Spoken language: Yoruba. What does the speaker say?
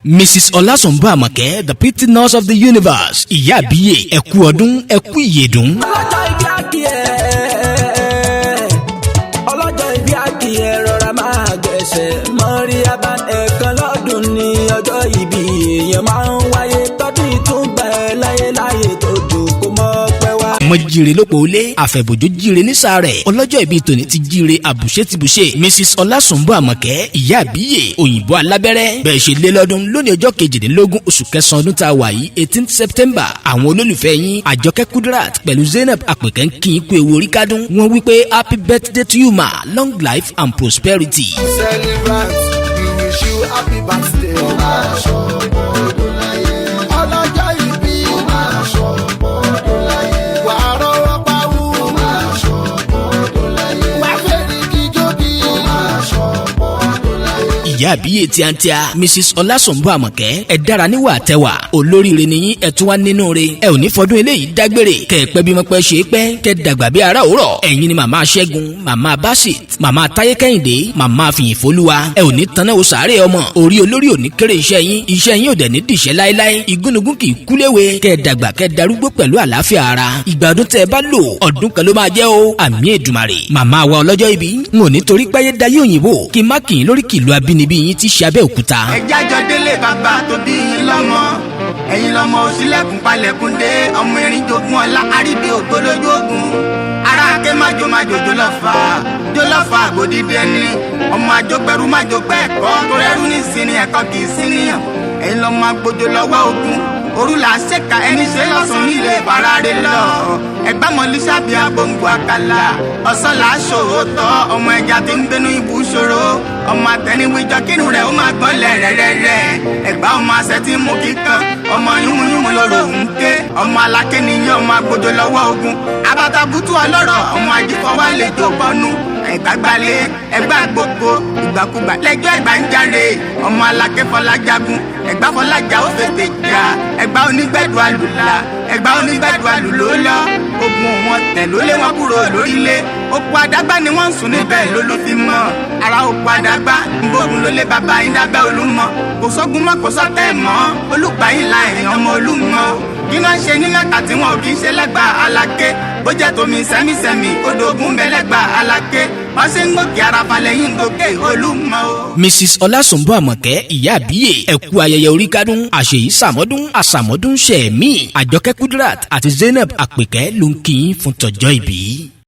Mrs Ọlásùnbọ̀ Àmọ̀kẹ́, the pretty nurse of the universe, ìyá àbíyè, ẹ̀kú ọdún, ẹ̀kú ìyèdún. Ọlọ́jọ́ ìbí àkìyẹ, ọlọ́jọ́ ìbí àkìyẹ, rọra máa gbẹ̀sẹ̀ mọ́rí abá. Ẹ̀ẹ̀kan lọ́dún ní ọjọ́ ìbí èèyàn máa ń wáyé. Tọ́dún ìtúgbà ẹ̀ láyé láyé tó dùn kó mọ́ pẹ́ wá. Ọmọ jíire lópo ilé, àfẹ̀bòjò jíire nísà rẹ̀. Ọlọ́jọ́ ìbí tòní ti jíire àbùṣe ti bùṣe. Mrs Ọlásùnbọ̀ Àmọ̀kẹ́, ìyá àbíyè, òyìnbó alábẹ́rẹ́, bẹ́ẹ̀ ṣe lé lọ́dún lónìí, ọjọ́ 18 oṣù kẹsàn-án ọdún tá a wà yìí, 18 September. Àwọn olólùfẹ́ yín, Àjọkẹ́ Kudirat pẹ̀lú Zainab Àpèkẹ́, ń kí i kú ewu orí kádùn. Wọ́n wí pé, "Happy birthday to you, ma, long life and prosperity." Celebrant, we wish you happy birthday. Ó máa ṣọ̀pọ̀ ọdún láyé. Ọlọ́jọ́ ìbí. Ó máa ṣọ̀pọ̀ ọdún láyé. Wà á rọ́wọ́ pawú. Ó máa ṣọ̀pọ̀ ọdún láyé. Wà á fẹ́rí kíjóbi. Ó máa ṣọ̀pọ̀ ọdún láyé. Ìyá àbíyè tíátíá, Mrs Ọlásùnbọ̀ Àmọ̀kẹ́, ẹ dára níwà tẹwà, olóríire nìyí, ẹ tún wá nínú re. Ẹ ò ní fọdún eléyìí dágbére. Kẹ ẹ pẹ́ bí mo pẹ́ ṣe é pẹ́, kẹ dàgbà bí ara òwúrọ̀. Ẹ̀yin ni màmá Ṣẹ́gun, màmá Basit, màmá Táyé Kẹ́hìndé, màmá Fìyìnfolúwa. Ẹ ò ní tanná o sàárè ọmọ. Orí olórí ò ní kéré iṣẹ́ yín, iṣẹ́ yín ò dẹ̀ ní dìṣẹ́ láéláé. Igúnnugún kì í kúléwe. Kẹ dàgbà, kẹ darúgbó pẹ̀lú àlàáfíà ara. Ìgbà ọdún tẹ ẹ bá lò, ọdún kan ló máa jẹ́ o. Àmì Èdùmàrè. Màmá wa ọlọ́jọ́ ìbí, n ò ní torí páyé dayé òyìnbó kí n má kì í lórí kìlú abínibí yín tí ṣe Abẹ́òkúta. Ẹjẹ́ àjọ délé bàbá tó bí yín lọ́mọ. Ẹ̀yin lọ́mọ òsínlẹ̀kùn palẹ̀kùn dé, ọmọ erin jogún ọlá, àríbi ògbólójú ogun ara ké májò májò jólọ́fà jólọ́fà àgbòdìdí ẹni ọmọ àjọgbẹ̀rú májò pẹ́ ẹ̀kọ́ torí ẹrú ní sinmi, ẹ̀kọ́ kì í sí níyàn. Ẹ̀yin lọ́mọ agbójó lọ́wọ́ ogun òru là ṣèkà, ẹni ṣe lọ́sùn nílé ìbárare lọ. Ẹgbàmọ̀lísàbí agbóngbò àkàlà ọ̀sán là á ṣòótọ́, ọmọ ẹja tí ń gbénú ibú ṣòro, ọmọ àtẹniwíjọ kínú rẹ̀ ó máa gbọ́n lẹ̀rẹ̀rẹ̀rẹ̀. Ẹ̀gbá ọmọ àṣẹ tí ń mú kíkan, ọmọ yúnmúyúnmú lóró ń ké, ọmọ aláké nìyẹn, ọmọ agbójó lọ́wọ́ ogun abatabutu ọlọ́rọ̀, ọmọ ajífọwọ́ àlejò bọnú. Ẹ̀gbágbalẹ̀ ẹ̀gbá gbogbo ìgbàkúgbà lẹ́jọ́ ẹ̀gbá ń jáde, ọmọ aláké fọlájagun, ẹ̀gbá fọlájà ó fètè jà, ẹ̀gbá onígbẹ̀dù àlùlà, ẹ̀gbá onígbẹ̀dù àlùlò lọ ogun wọn tẹ̀ ló lé wọn kúrò lórílẹ̀. Oko àdágbà ni wọ́n ń sùn níbẹ̀ ló ló fi mọ́ ara oko àdágbà nbógun ló lé bàbá yín dábẹ́ Olúmọ. Kò sógun mọ́, kò sọ́tẹ̀ mọ́, olùgbà yín la èèyàn ọmọ Olúmọ. Kí náà ṣe ní Mẹ́ta tí wọn ò kí ń ṣe lẹ́gbàá Aláké? Bó jẹ́ tomi sẹ́mísẹ́mí, odò ogun bẹ lẹ́gbàá Aláké. Wọ́n ṣe ń gòkè Àràfà lẹ́yìn gòkè Olúmọ o. Mrs Ọlásùnbọ̀ Àmọ̀kẹ́, ìyá àbíyè, ẹ̀kú ayẹyẹ orí kádùn, àṣeyí sàmọ́dún, àsàmọ́dún ṣẹ̀mí. Àjọkẹ́ Kudirat àti Zainab Àpèkẹ́ ló ń kí yín fún tọjọ́ ìbí.